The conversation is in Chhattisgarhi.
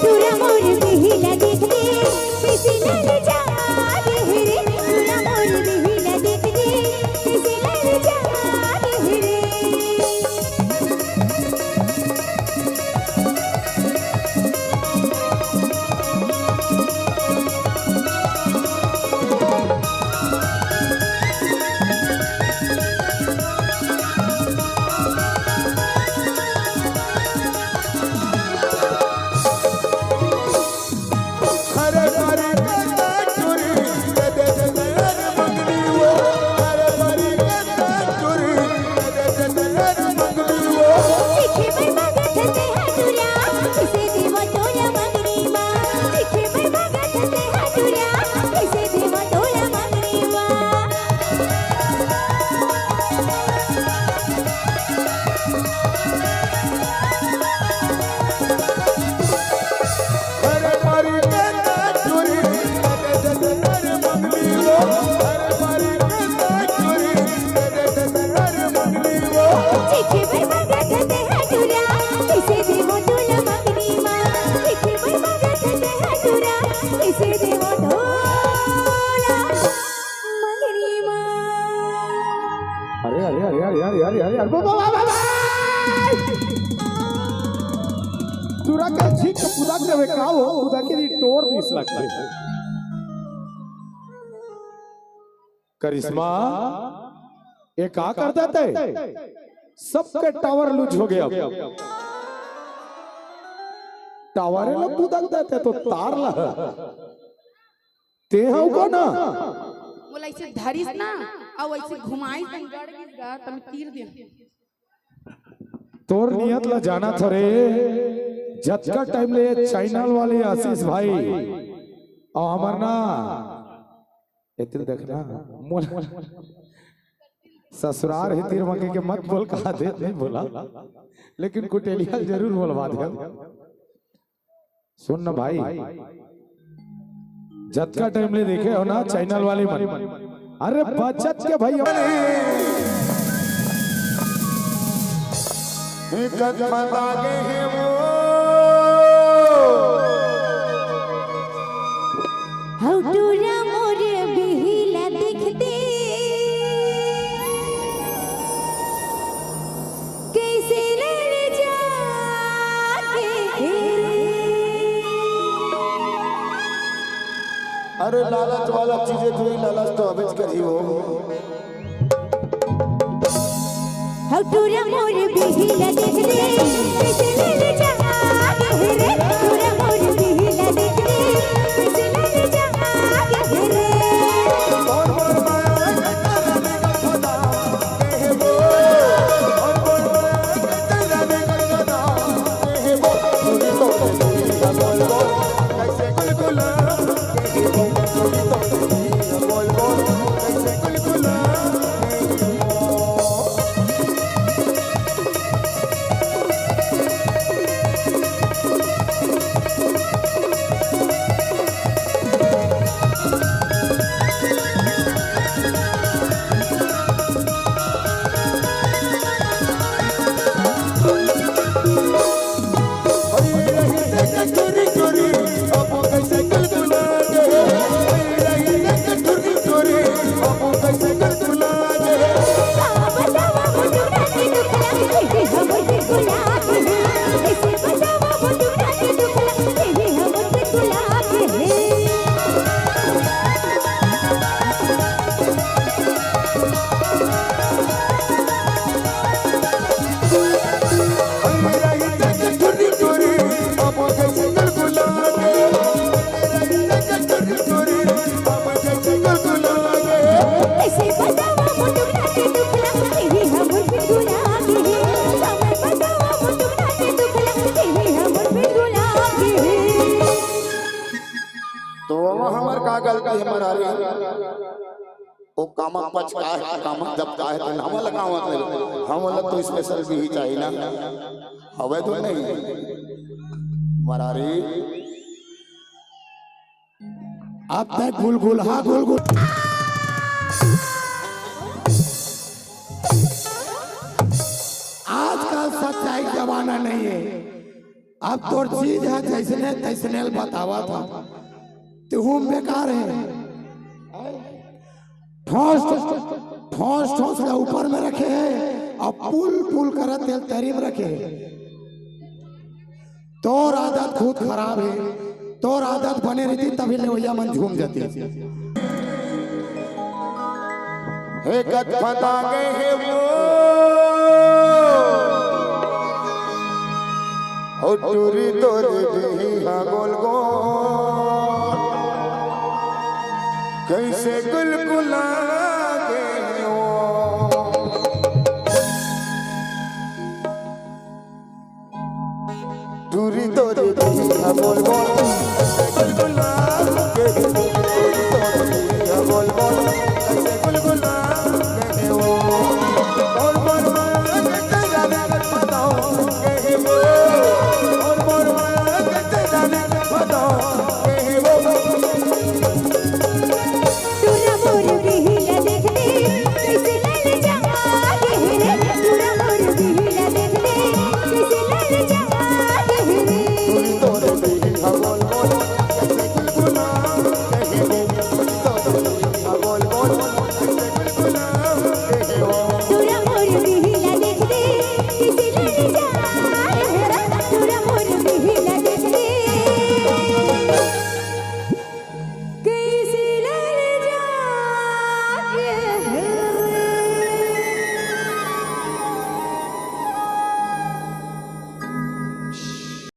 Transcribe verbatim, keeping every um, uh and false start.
टूरा मोर बिहिला देख ले, कइसे ललचा गे हे रे। टूरा मोर बिहिला देख ले, कइसे ललचा गे हे रे। अरे, अरे, अरे, अरे, अरे, अरे, अरे, अरे, बाबा, बाबा, बाबा! टूरा के झिक पुदक देवे का हो, पुदक के दी टोर दिस लगथे। करिश्मा, ये का कर देते? सबके टावर लूज हो गया। टावर ला पुदक देते तो तार ला। ते हव को ना? मोला ऐसे धरिस ना, अउ ऐसे घुमाइस ना, गड़ गिस गा, त मैं तीर दे। तोर नियत ला जाना थोरे, जतका टाइम ले ये चैनल वाले आशीष भाई अउ हमर ना, एतिर देखना, मोल ससुरार हे तीर मके के मत बोल, कहा दे, नहीं बोला, लेकिन कुटेलिया जरूर बोलवा दे। सुन ना भाई, जतका टाइम ले देखे हो ना चैनल वाले मन, अरे बचत के भाई, कदमत आगे हे वो। हौ टूरा मोर बिहिला दिखते, कइसे ललचा गे हे रे। अरे लालच वाला चीजें तो ही लालच तो हमें करी हो। हौ टूरा मोर बिहिला देख रे, कइसे ललचा गे हे रे। टूरा मोर बिहिला देख रे, कइसे ललचा गे हे रे। कल का हमारा वो कामक पच का है, कामक जब का है, तो हम लगावत नहीं। हम वाला तो स्पेशल भी ही चाहिए ना, हवे तो नहीं। मरारी अब तक गुलगुल, हाँ, गुलगुल। आजकल सच्चाई जमाना नहीं है। अब तोर चीज है जैसने तैसने बतावा था, तुहूँ बेकार है। ठोस ठोस, ठोस ठोस ला ऊपर में रखे है और पुल पुल करत तेल तरी में रखे है। तोर आदत खुद खराब है, तोर आदत बने रहती तभी लेवैया मन झूम जाती। हे कत फंदा गए हे वो, हो टूरी तोरे बिही हा गोल गोल, कैसे गुलगुला गए वो। टूरी तोरे बिही हा गोल गोल, कैसे गुलगुला गए वो।